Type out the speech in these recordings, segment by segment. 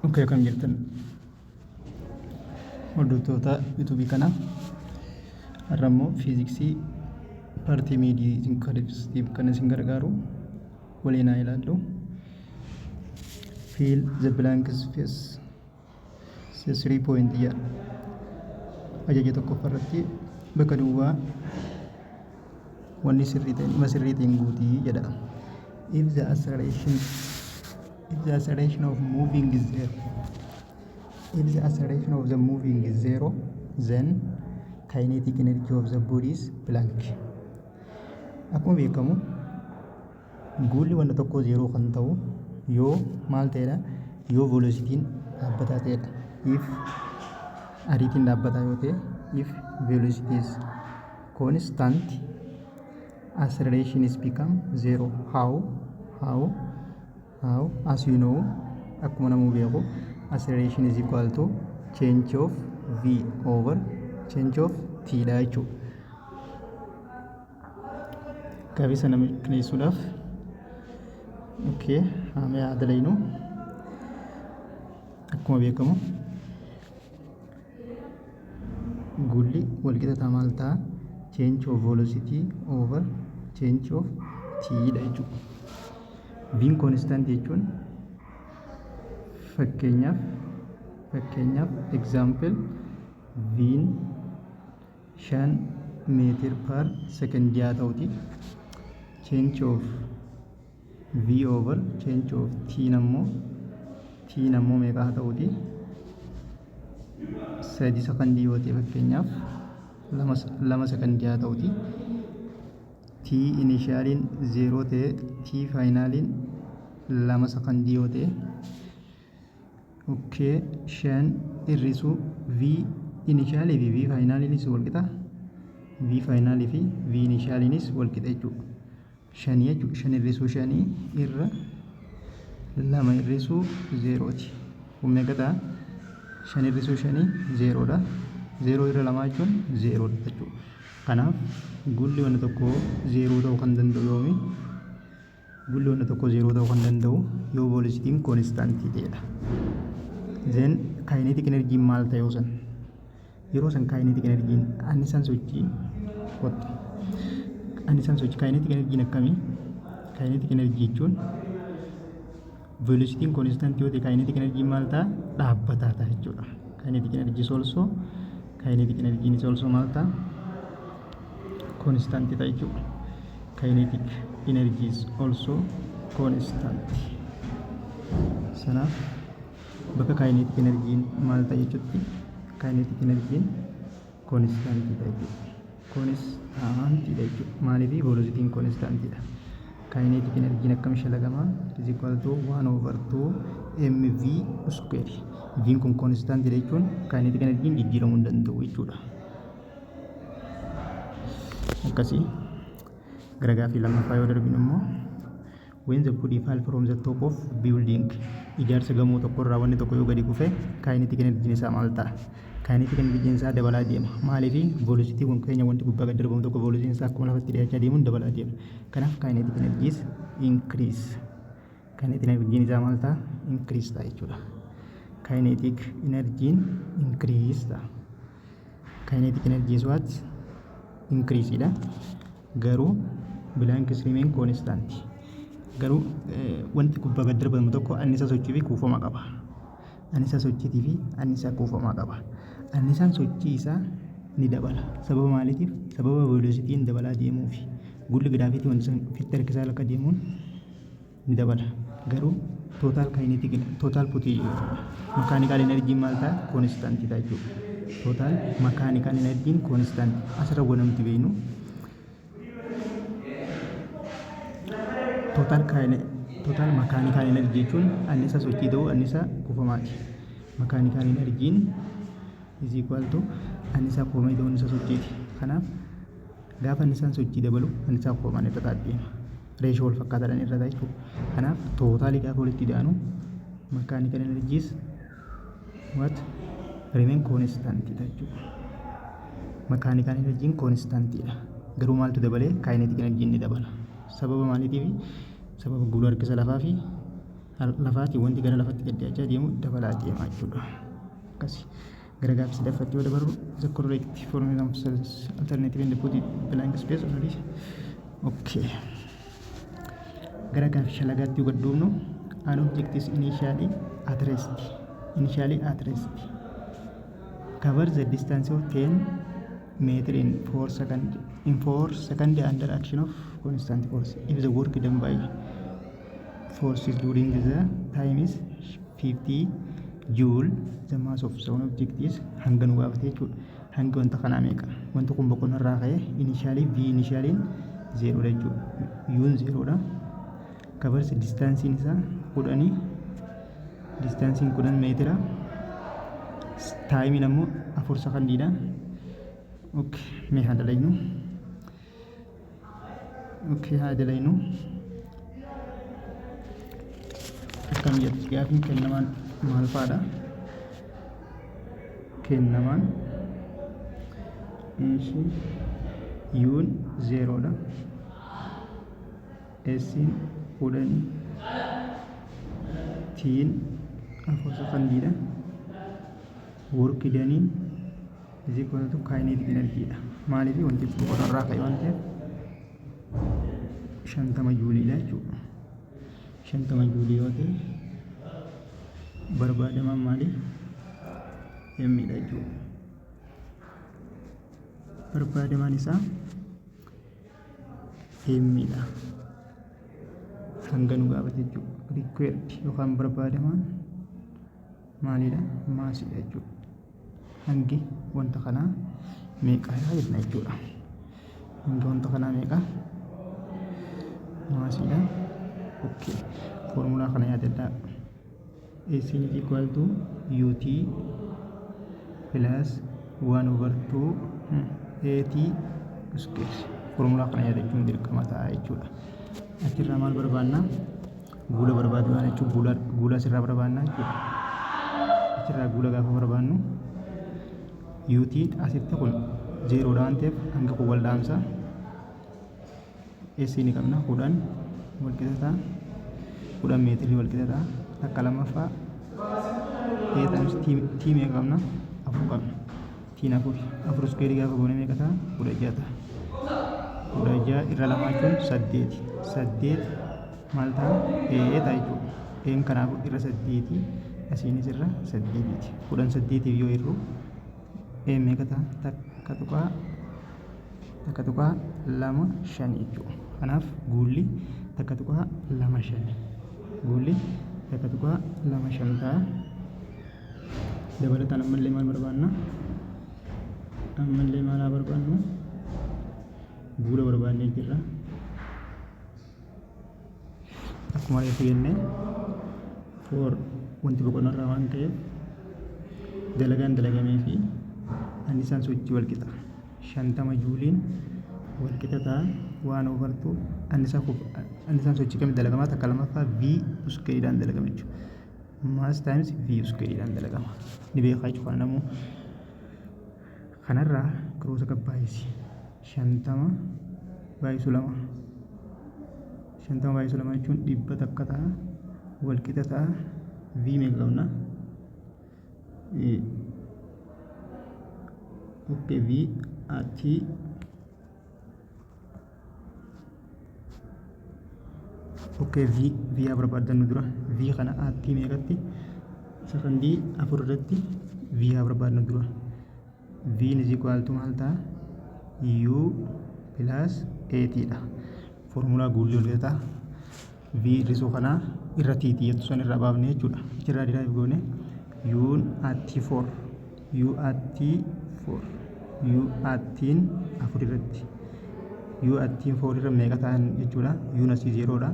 Okay, akkam jirtan hordoftoota yuutuubii kanaa. Har'a immoo fiiziksii paartii miidii isin kan isin gargaaru waliin haa ilaallu. Fill the blank space the three point jedha. Ajaja tokkoffaa irratti bakka duwwaa wanni sirrii ta'e dhimma sirrii ta'een guutii jedha. If the acceleration of moving is zero, if the acceleration of the moving is zero, then kinetic energy of the body is blank. Akkuma beekamu guulli wanta tokkoo zeeroo kan ta'u yoo maal ta'edha? Yoo velocitiin dhaabbataa ta'edha. If ariitiin dhaabbataa yoo ta'e, if velocity is constant, acceleration is become zero. How? As you know, akkuma namuu beeku, acceleration is equal to change of v over change of t dha jechuudha. Gaaffii sana mirkaneessuudhaaf, okay, haamee haa dalaynu. Akkuma beekamu guulli walqixa ta'a maal ta'a? Change of velocity over change of t dha jechuudha. V'n constant jechuun fakkeenyaaf example v'n 5 meetir per second haa ta'uti, change of v over change of t ammoo meeqa haa ta'uti? 3 sakandii yoo ta'e, fakkeenyaaf 2 sakandii haa ta'uti, t initialiin 0 ta'e, t finaliin 2 sakandii yoo ta'e, okay, 5 hir'isuu v initialii fi v finaliinis walqixa, v finalii fi v initialiinis walqixa jechuudha. Shanii jechuudha. 5 hir'isuu 5 irra 2 hir'isuu 0ti. Kun meeqa ta'a? 5 hir'isuu 5 zeeroodha. 0 irra 2 jechuun zeeroodha jechuudha. Kanaaf gulli wanta tokko zeeroo ta'uu kan danda'u yoomi? Gulli wanta tokko zeeroo ta'uu kan danda'u yoo velocitiin constantii ta'edha. Then kinetic energy maal ta'e yoo san? Yeroo san kinetic energy annisaan sochii kottu. Annisaan sochii kinetic energy akkamii? Kinetic energy jechuun velocitiin constant yoo ta'e kinetic energy maal ta'a? Dhaabbataa ta'a jechuudha. Kinetic energy is also, kinetic energy is also maal ta'a? Constant ta'a jechuudha. Kinetic energy is also constant. Sanaaf bakka kinetic energy maal ta'a jechuutti kinetic energy constant ta'a jechuudha. Constant dha jechuudha. Maaliif? Velocitiin constant dha. Kinetic energy akkam shalagamaa? Is equal to 1 over 2 mv square. V'n kun constant dha jechuun kinetic energy jijjiiramuu hin danda'u jechuudha. Akkasii gara gaaffii lammaffaa yoo darbinu immoo, when the body fall from the top of building, ijaarsa gamoo tokko irraa wanni tokko yoo gadi kufe, kinetic energy isaa maal ta'a? Kinetic energy isaa dabalaa deema. Maaliif? Velocity kun keenya wanti gubbaa gad darbamu tokko velocity isaa akkuma lafatti dhiyaachaa deemuun dabalaa deema. Kanaaf kinetic energy is increase. Kinetic energy isaa maal ta'a? Increase ta'a jechuudha. Kinetic energy increase ta'a. Kinetic energy is what? Increase dha. Garuu blank is remain constant. Garuu wanti gubbaa gad darbamu tokko annisaa sochii fi kuufama qaba. Annisaa sochiitii fi annisaa kuufamaa qaba. Annisaan sochii isaa ni dabala. Sababa maaliitiif? Sababa velocitiin dabalaa deemuufi. Gulli giraafitii wanti sun ofitti harkisaa akka deemuun ni dabala. Garuu total kinetic, total puti mechanical energy maal ta'a? Constant ta'a jechuudha. Total mechanical energy constant. Asirra wanti nuti beeknu total mechanical energy jechuun annisaa sochii ta'uu annisaa kuufamaati. Mechanical energy is equal to annisaa kuufamee ta'uu annisaa sochiiti. Kanaaf gaafa annisaan sochii dabalu annisaa kuufamaan irra ta'a deema. Reeshoo wal fakkaataadhaan irra ta'a jechuudha. Kanaaf totalii gaafa walitti ida'anu mechanical energy is what? Remain constant dha jechuudha. Mechanical energy constant dha. Garuu maaltu dabalee? Kinetic energy ni dabala. Sababa maaliitiif? Sababa guula harkisa lafaa fi Lafaatii wanti gara lafatti gad dhiyaachaa deemu dabalaa deema jechuudha. Akkasi. Gara gaaffii sadaffaatti yoo dabarru, the correct formula of alternative and put it blank space already. Okay. Gara gaaffii shalagaatti yoo gad duubnu, an object is initially at rest. Initially at rest. Cover the distance of 10 meter in 4 second in 4 second under action of constant force. If the work done by forces during the time is 50 joule, the mass of the object is? Hanga nu gaafate jechuudha. Hangi wanta kanaa meeqa? Wanti kun boqonnaa irraa ka'ee initially, v initialiin zeeroodha jechuudha. U'n zeeroodha. Covers distanceiin isaa 10, distanceiin 10 meetira, timeiin ammoo 4 sekandiidha. Okay, mee haa dalaynu. Okay, haa dalaynu. Akkam jetti gaafiin? Kennamaan maal fa'aadha? Kennamaan ishii u'n zeeroodha. S'n 10, t'n 4 sekandiidha. Work doneiin is equal to kinetic energy dha. Maaliif? Wanti boqonnarraa ka'e waan ta'eef 50 juuliidha jechuudha. 50 juulii yoo ta'e, barbaadamaan maali? Mdha jechuudha. Barbaadamaan isaa Mdha. Hanga nu gaafate jechuudha. Required yookaan barbaadamaan maalidha? Massiidha jechuudha. Hangi wanta kanaa meeqa jenna jechuudha. Hangi wanta kanaa meeqa? Massiidha. Okay. Foormulaa kana yaadadhaa. S is equal to UT plus 1 over 2 AT square. Foormulaa kana yaadachuun dirqama ta'a jechuudha. Achirraa maal barbaanna? Guula barbaadu waan jechuun guula, guula asirraa barbaanna jechuudha. Achirraa guula gaafa barbaannu, UT asitti kun zeeroodha waan ta'eef hanga kun wal dhaamsa. S ni qabna, 10 wal qixa ta'a. 10 meetirii wal qixa ta'a. Takka lammaffaa A times T. T meeqa qabna? Afur qabna. T'n afur. Afur square gaafa goone meeqa ta'a? 16 ta'a. 16 irra lamaa jechuun saddeeti. Saddeet maal ta'a? A ta'a jechuudha. A'n kanaafuu irra saddeeti. Asiinis irra saddeetiiti. 10 saddeetiif yoo hirru A'n meeqa ta'a? 1.25 jechuudha. Kanaaf guulli 1.25. Guulli 1.25 ta'a. Dabalataan ammallee maal barbaanna? Ammallee maal haa barbaannu? Guula barbaannee jirra. Akkuma reefu jennee, four wanti boqonnarraa waan ta'eef dalagaan dalagamee fi annisaan sochii wal qixa. 50 juuliin wal qixa ta'a one over two annisaan sochii kamitti dalagamaa? Takka lammaffaa v squareiidhaan dalagama jechuudha. Mass times v squareiidhaan dalagama. Ni beekaa jechuudha namuu. Kanarraa cross qabbaayisi. 50 baay'isu lama. 50 baay'isu lama jechuun 100 ta'a. Wal qixa ta'a. V meeqa qabna? Okay, V at okay, V, V haa barbaaddannu dura. V kana at meeqatti? Sakandii 4 irratti V haa barbaadnu dura. V is equal to maal ta'a? U plus AT dha. Foormulaa guullee ol ta'a. V hir'isuu kanaa irra T jettu san irraa baafne jechuudha. Achirraa derive goone U'n at 4, U at 4, U at'n afur irratti, U at'n 4 irra meeqa ta'an jechuudha? U'n asii zeeroodha.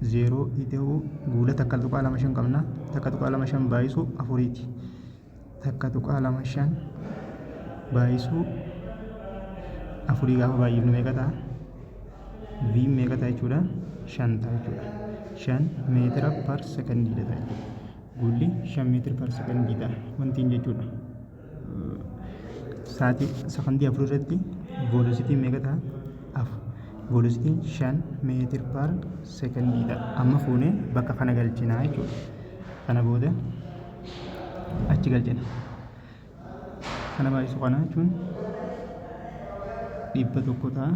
Zeeroo ida'uu guula 1.25 qabna. 1.25 baay'isuu afuriiti. 1.25 baay'isuu afurii gaafa baay'ifnu meeqa ta'a? V meeqa ta'a jechuudha? Shan ta'a jechuudha. 5 meetira per sekondiidha ta'a jechuudha. Guulli 5 meetira per sekondiidha wantiin jechuudha. Sa'aatii sakandii 4 irratti velocityn meeqa ta'a? Afur. Velocityn 5 meter per secondiidha. Amma fuunee bakka kana galchinaa jechuudha. Kana booda achi galchina. Kana baay'isu kana jechuun 100 ta'a,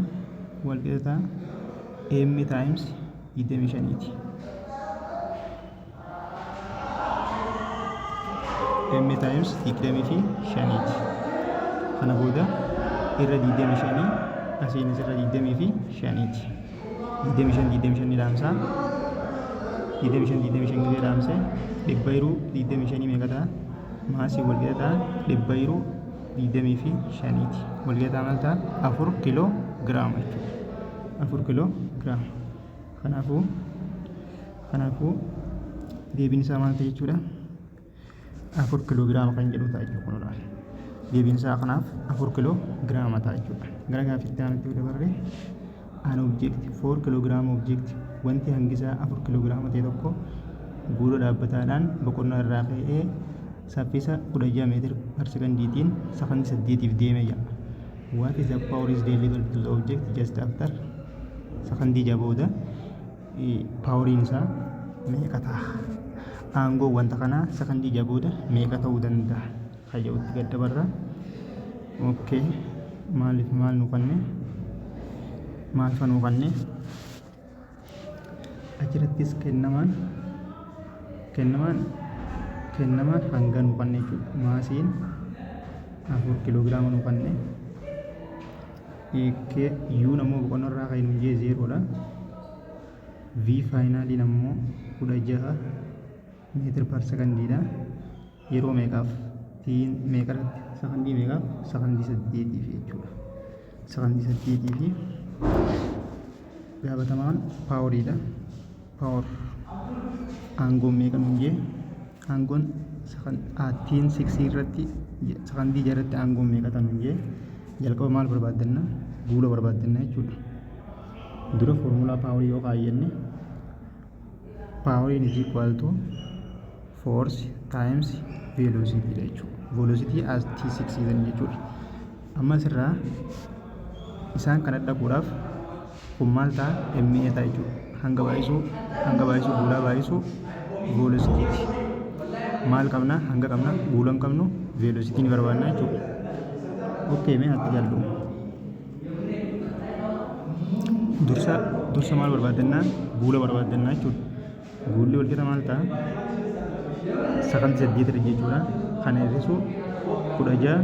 wal qixa ta'a m times 25ti. M times 25ti. Kana booda irra 25, asiinis irra 25ti. 25 25 ni dhaamsaa. 25 25 gisee dhaamse, dhibba hiruu 25 meeqa ta'a? Massii wal qixa ta'a dhibba hiruu 25ti. Wal qixa ta'a maal ta'a? 4 kiiloo giraama jechuudha. 4 kiiloo giraama. Kanaafuu deebiin isaa maal ta'e jechuudha? 4 kiiloo giraama kan jedhu ta'a jechuudha kun olaanaa. Deebiin isaa kanaaf 4 kiiloo giraama ta'a jechuudha. Gara gaaffiitti aanutti yoo dabarre, an object 4 kilogram object, wanti hangi isaa 4 kiiloogiraama ta'e tokko guula dhaabbataadhaan boqonnaa irraa ka'ee saffisa 16 meter per secondiitiin sakandii 8f deeme jedha. What is the power is delivered to the object just after? Sakandii 6 booda poweriin isaa meeqa ta'a? Aangoo wanta kanaa sakandii 6 booda meeqa ta'uu danda'a? Kayya'utti gad dabarra. Okay. Maaliif maal nu kanne? Maal fa nu kanne? Achirrattis kennamaan hanga nu kanne jechuudha. Massiin 4 kiiloogiraama nu kanne. Uun ammoo boqonnaa irraa kan nuun jee zerodha. V finaliin ammoo 16 meter per secondiidha. Yeroo meeqaaf? Tiin meeqa irratti? Sakandii meeqaaf? Sakandii 8f jechuudha. Sakandii 8fi gaafatamaan poweriidha. Power, aangoon meeqa nuun jee? Aangoon tiin sixii irratti, sakandii 6 irratti aangoon meeqa ta'a nuun jee? Jalqaba maal barbaaddanna? Guula barbaaddanna jechuudha. Dura foormulaa powerii yoo kaayyanne, poweriin is equal to force times velocity dha jechuudha. Velocity as t6 san jechuudha. Amma asirraa isaan kana dhaquudhaaf kun maal ta'a? Ma ta'a jechuudha. Hanga baay'isuu guulaa baay'isuu velocity. Maal qabna? Hanga qabna, guula hin qabnu, velocity ni barbaanna jechuudha. Okay, mee atti gallu. Dursa maal barbaaddannaa? Guula barbaaddannaa jechuudha. Guulli wal qixa maal ta'a? Sakandii 8 irra jechuudha. Kana hir'isuu 16,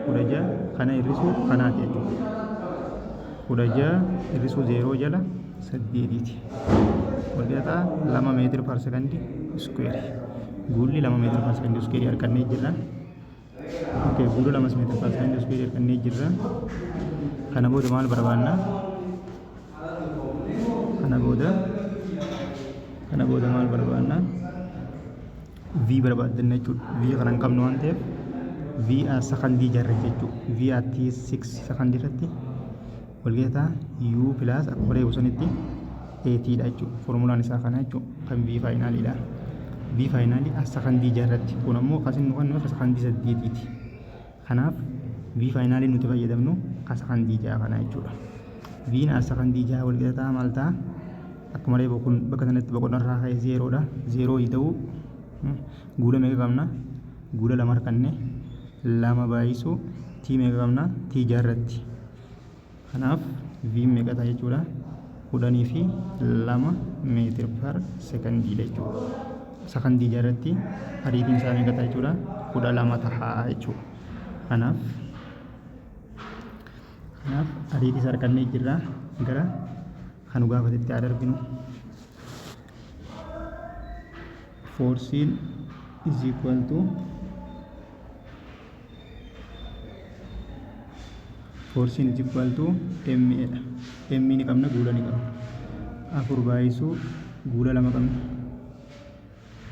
16 kana hir'isuu kanaati jechuudha. 16 hir'isuu zeeroo jala saddeetiiti. Wal qixa ta'a 2 meter per second square. Guulli 2 meter per second square argannee jirra. Okay, guula lamas meter per second square argannee jirra. Kana booda maal barbaanna? Kana booda maal barbaanna? V barbaaddanna jechuudha. V kana hin qabnu waan ta'eef, V sakandii jarra jechuudha. V at 6 sakandii irratti wal qixa U plus akkuma reefu sanitti AT dha jechuudha. Formulaan isaa kana jechuudha. Kan V finaliidha. V finalii as sakandii jarratti. Kun ammoo kasin nu kennu sakandii 8ti. Kanaaf V finalii nuti fayyadamnu ka sakandii 6 kana jechuudha. V as sakandii 6 wal qixa ta'a maal ta'a? Akkuma reefu kun bakka sanatti boqonnaa irraa ka'e zerodha. Zeeroo ta'uu guula meeqa qabna? Guula lama harkanne, lama baay'isuu T meeqa qabna? T jaarratti. Kanaaf V meeqa ta'a jechuudha? 12 meter per secondiidha jechuudha. Sakandii jaarratti ariitiin isaa meeqa ta'a jechuudha? 12 ta'a jechuudha. Kanaaf ariitii isaa argannee jirra, gara kan nu gaafatetti haa darbinu. Forceiin is equal to, forceiin is equal to ma dha. M ni qabna, guula ni qabna. Afur baay'isuu guula lama qabna.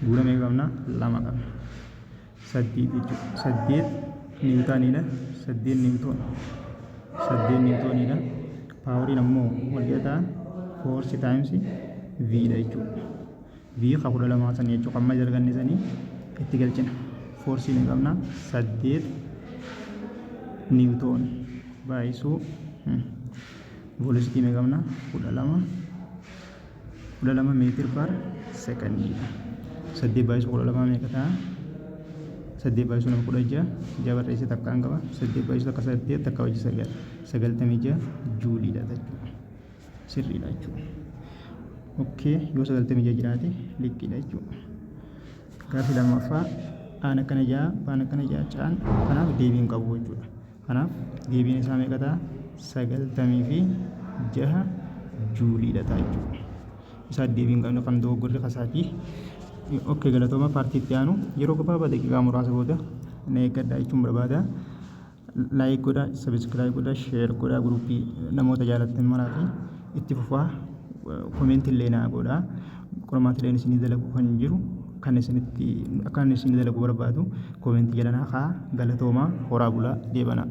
Guula meeqa qabna? Lama qabna. Saddeet jechuudha. 8 newtoniidha. 8 newton. 8 newtoniidha. Poweriin ammoo wal qixa force times V dha jechuudha. V ka 12 sanii jechuudha. Amma jalqabne sanii itti galchina. Forceii ni qabna, 8 newton baay'isuu Velocity meeqa qabna? 12, 12 meter per secondiidha. 8 baay'isu 12 meeqa ta'a? 8 baay'isu 2 16, ja'a barreessee takkaan qaba. 8 baay'isu takka 8, takka hojii 9, 96 juuliidha jechuudha. Sirriidha jechuudha. Okay, yoo 96 jiraate likkiidha jechuudha. Gaaffii lammaffaa, aan akkana ja'a, baan akkana ja'a, caan kanaaf deebiin qabu jechuudha. Kanaaf deebiin isaa meeqa ta'a? 96 juuliidha ta'a jechuudha. Isaa deebiin qabnu kan dogoggorri kasaati. Okay, galatooma. Partii itti aanu yeroo gabaabaa daqiiqaa muraasa booda na eeggadhaa jechuun barbaada. Like godhaa, subscribe godhaa, share godhaa, groupii namoota jaalattan maraa fi itti fufaa, commentii illee naa godhaa. Qormaatileen isinii dalagu kan jiru, kan isinitti akka inni isinii dalagu barbaadu commentii jala naa kaa'aa. Galatoomaa, horaa bulaa, deebanaa.